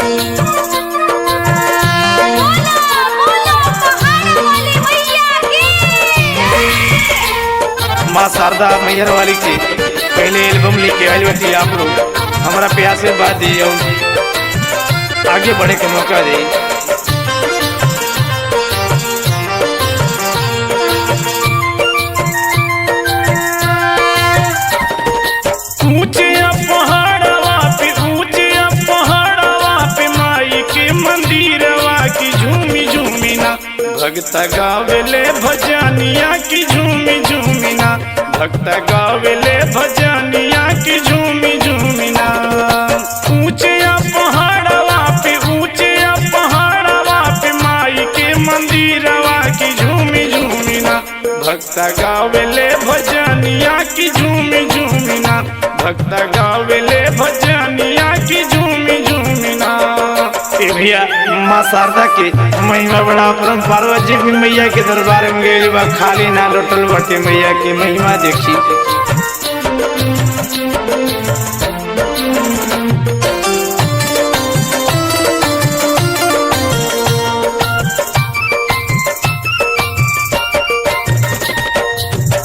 बोलो बोलो पहाड़ वाली मैया की। माँ शारदा मैहर वाली के पहले एल्बम लेके आयल बाटी। आप लोग हमारा पे आशीर्वाद दी और आगे बढ़े के मौका दे। ऊंचे पहाड़वा पे, ऊंचे पहाड़वा पे माई के मंदिरवा की झूमी झूमी ना, भक्त गावेले भजनिया की झूमी झूमी ना, भक्त गावेले भजनिया की झूमी झूमी ना। ऊंचे पहाड़वा पे, ऊंचे पहाड़वा पे माई के मंदिरवा की झूमी झूमी ना, भक्त गावेले भजनिया की झूमी झूमी ना, भक्त गावेले भजनिया की झूमी झूमी ना। ए भैया, माँ शारदा के महिमा बड़ा परम। पार्वती भी मैया के दरबार में गई बा, खाली ना लौटल बाटे। मैया के महिमा देखी।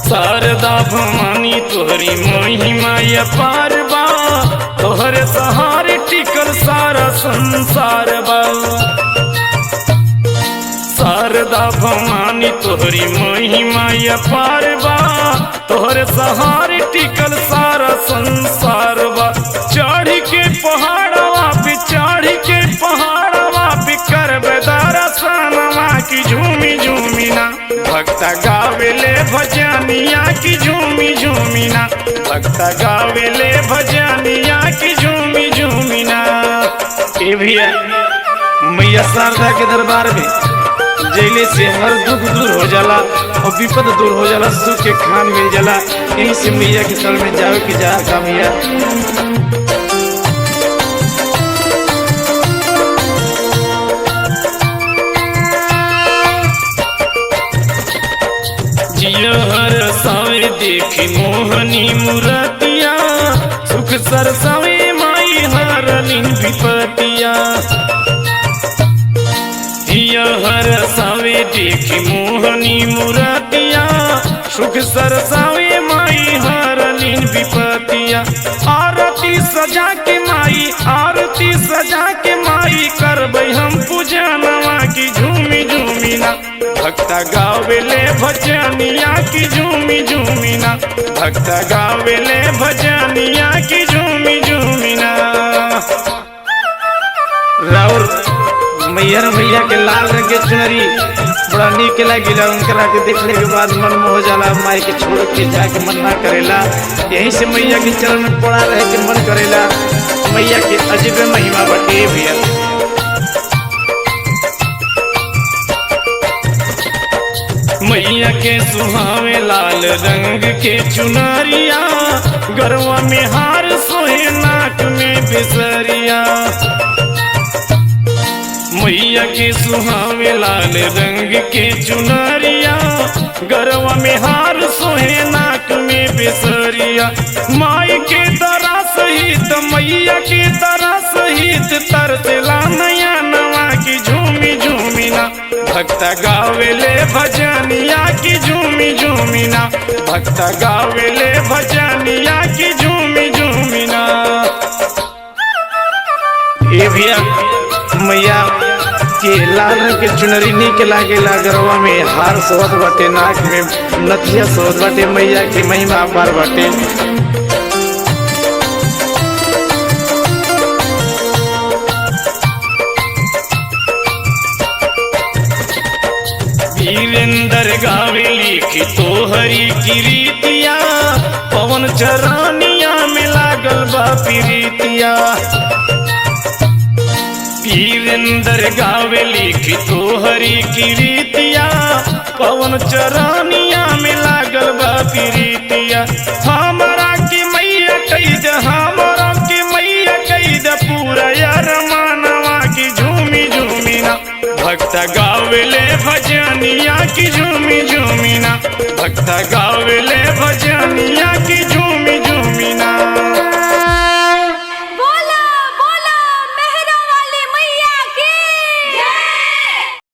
शारदा भवानी तोहरी महिमा अपार बा, तोहरे सहारे टिकल सारा संसार बा। शारदा भवानी तोहरी महिमा अपार बा, तोहरे सहारे टिकल सारा संसार बा। चढ़ के पहाड़वा पे, चढ़ के पहाड़वा पे करबे दर्शनवा की झूमी झूमी ना, भक्त गावेले भजनिया की झूमी झूमी ना, भक्त गावेले भजनिया की झूमी झूमी ना। ए भैया, मैया शारदा के दरबार में जैले से हर दुख दूर हो जाला और विपद दूर हो जाला, सुख के खान मिल जाला। यही से मैया के शरण में जाओ के जा का मैया। जियो हर सावे देखी मोहनी मुरतिया, सुख सरसावे माई हरलिन विपतिया। जियो हर सावे देखी मोहनी मुरतिया, सुख सरसावे माई हरलिन विपतिया। आरती सजा के माई, आरती सजा के माई करबै हम पूजनवा की झूमी झूमी ना, भक्त गावेले भजनिया की झूमी झूमी ना, भक्त गावेले भजनिया की झूमी झूमी ना। राउर मैहर मैया के लाल रंग के चुनरी बड़ा नीक लागिला। उनकरा के देखने के बाद मन मोह जाला, माई के छोड़ के जाके मन ना करेला। यहीं से मैया के चरण में पड़ा रहे के मन करेला। मैया के अजब महिमा बटे भैया। मैया के सुहावे लाल रंग के चुनरिया, गरवा में हार सोहे नाक में बिसरिया। मैया के सुहावे लाल रंग के चुनरिया, गरवा में हार सोहे नाक में बिसरिया। माई के दरा सहित, मैया के दरा सहित तरसला नया नवा की झूमी झूमी ना, भक्त गावेले भजनिया की झूमी झूमी ना, भक्त गावेले भजनिया की झूमी झूमी ना। ए भैया, मैया के लाल रंग के चुनरी नीक लागेला, गरवा में हार सोहत बाटे, नाक में नथिया सोहत बाटे। मैया के महिमा अपार बाटे। वीरेंद्र गावे लिखी तोहरी किरीतिया, पवन चरानिया में लागल बा प्रीतिया। वीरेंद्र गावे लिखी तोहरी किरीतिया, पवन चरानिया में लागल बा प्रीतिया। हमरा के मैया कैद, हमरा के मैया कैद पूरा यार मानवा की झूमी झूमी ना, भक्त गावेले भजनिया की झूमी झूमी ना, भक्त गावेले भजनिया की झूमी